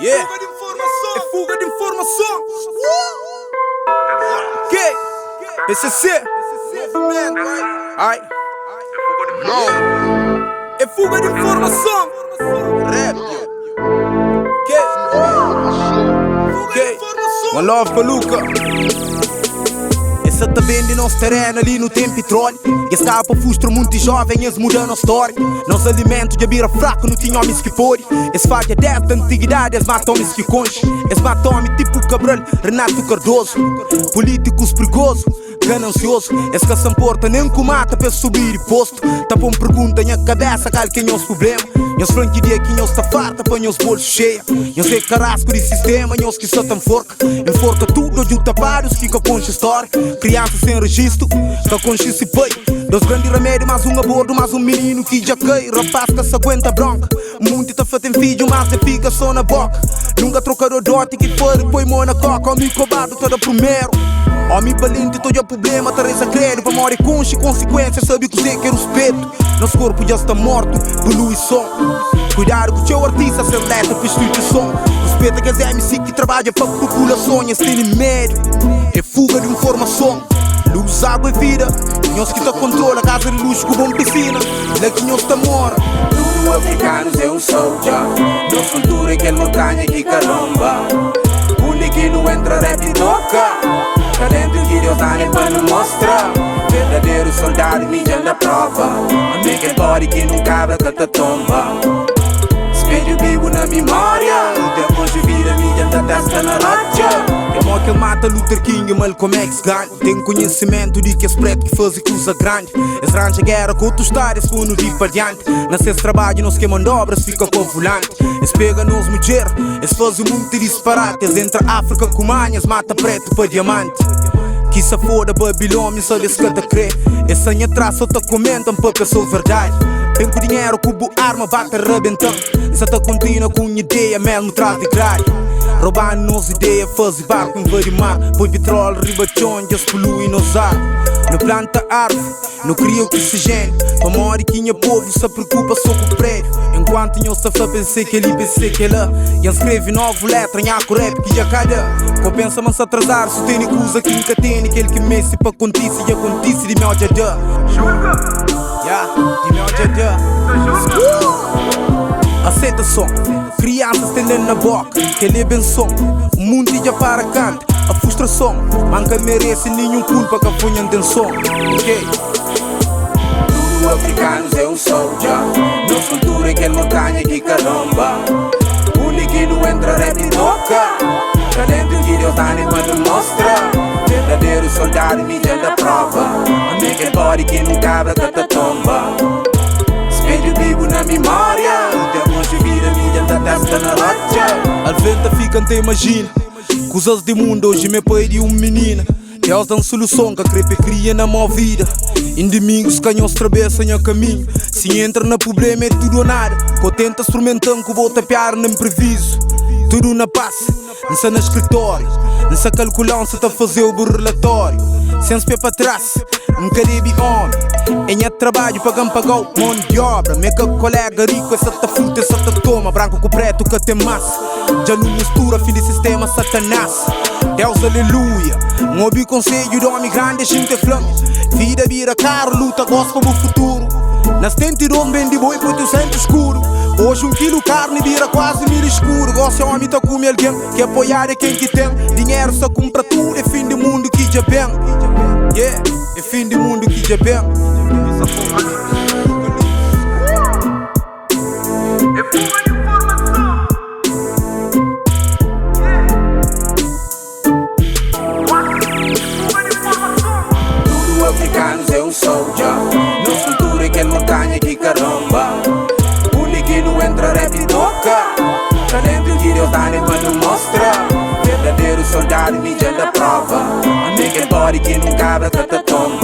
Yeah. É fuga de informação. Ok. PCC. Ai. É fuga de informação. Rap. Ok. Ok. One love pa Luca. Essa tá vende nosso terreno ali no tem petróleo. E escapa frustra muito jovem, eles mudam a história. Nosso alimento já vira fraco, não tinha homens que pode. Eles falha desde a antiguidade, eles matam homens que conche. Eles matam homem tipo Cabral, Renato Cardoso. Políticos perigosos, ganancioso. Eles que se importa nem com mata para subir de posto. Tá bom pergunta minha cabeça, qual que é os problema. Nhos flan que dia que nhos tá farta pa nhos bolso cheia. Nhos é carrasco de sistema, nhos que só tão forca. Enforca tudo, onde tapados fica com história. Criança sem registro, tá com e pai. Dos grandes remédios, mais um a bordo, mais um menino que já cai. Rapaz que se aguenta bronca. Muito tá fazendo filho, mas cê fica só na boca. Nunca troca o dote que for, põe mão na coca. Homem cobardo, todo primeiro. Homem valente, todo o problema, tá crédito. Pra morrer com consequência, sabe que você quer respeito. Nosso corpo já está morto, poluição. Cuidado com o teu artista, seleta prostituição. Respeita que as MC que trabalha pra população. E tem medo, é fuga de informação. Luz, água e vida. Nós que tá controla, casa de luxo com bom piscina. Lá que nós tá mora. Tudo africanos é um soldier. Nossa cultura é aquele montanha que caramba. Onde que não entra rap e toca. Talento que Deus dá nem pra não mostrar. Verdadeiro soldado, mídia na prova. Amigo é body que não cabra que te tomba. Espelho vivo na memória. O tempo de vida, mídia da testa na rocha. É mó que ele mata Luther King e Malcolm X ganha. Tem conhecimento de que esse preto que faz e que usa grande. Eles arranjam guerra com outros estados, fundo de para diante. Nasce esse trabalho, não se queimam dobras, fica com o volante. Eles pegam nos mulher, eles fazem muito disparate. Eles entram África com manhas, mata preto para diamante. Que se foda Babilônia, sabe esse que te crê. Esse sanha atrás só te comentam para pessoa verdade. Vem com dinheiro, cubo, arma, bate arrebentando. Essa tá contínua com ideia, mesmo traz de grade. Roubando nos ideia, faz barco, invade mar. Põe petróleo, ribachão, já polui nos ar. Não planta árvore, não cria oxigênio. Pa morre que minha povo se preocupa só com o prédio. Enquanto nós está a pensei que ali, pensei que lá. E escreve novo letra, nhaco rap que já cada. Compensa mas se atrasar, se tem coisa que nunca tem. Aquele que mexe pa acontece e acontece de meu dia. Yeah, de meu dia. Aceita som, crianças tendendo na boca, que ele é benção. O mundo já para canta, a frustração. Manca merece nenhum culpa que a funha intenção. Ok. Tudo africanos é um soldier. Nossa cultura é aquele montanha que caramba. Onde que não entra rap e toca. Talento que Deus dá nem pra não mostra. Verdadeiro soldado, mídia da prova. Amigo é body que não cabra que te tomba. Espelho vivo na memória. O tempo de vida, mídia da testa na rocha. Alventa fica, te imagina. Coisas de mundo, hoje me pai de um menina. Deus dá uma solução que a crepe cria na mó vida. Inimigos canhões atravessam o caminho. Se entra na problema é tudo ou nada. Co tenta instrumentando que vou tapear no impreviso. Tudo na paz, não na escritório. Não se calculando se tá fazer o relatório. Sem se pé para trás, nunca deve homem. Em minha trabalho pagam pagou mão de obra. Me que colega rico, essa tá fruta, essa tá toma. Branco com preto que tem massa. Já não mistura, fim de sistema satanás. Deus aleluia. Um ouvi conselho de homem grande, gente flam. Vida vira caro, luta gospel pro futuro. Nas tente de bem de boi, porque sempre escuro. Hoje um quilo carne vira quase mil escuro. Gosta homem tá come alguém que apoiar é quem que tem. Dinheiro só compra tudo, é fim do mundo que já bem. Yeah, é fim do mundo que já bem. É fuga de informação. Fuga de informação. Tudo africanos é um soldier. Nossa cultura é aquele montanha que caramba. Onde que não entra rap e toca. Talento que Deus dá nem pra não mostra. Verdadeiro soldado, mídia da prova. Amigo é body que não cabra que te tomba.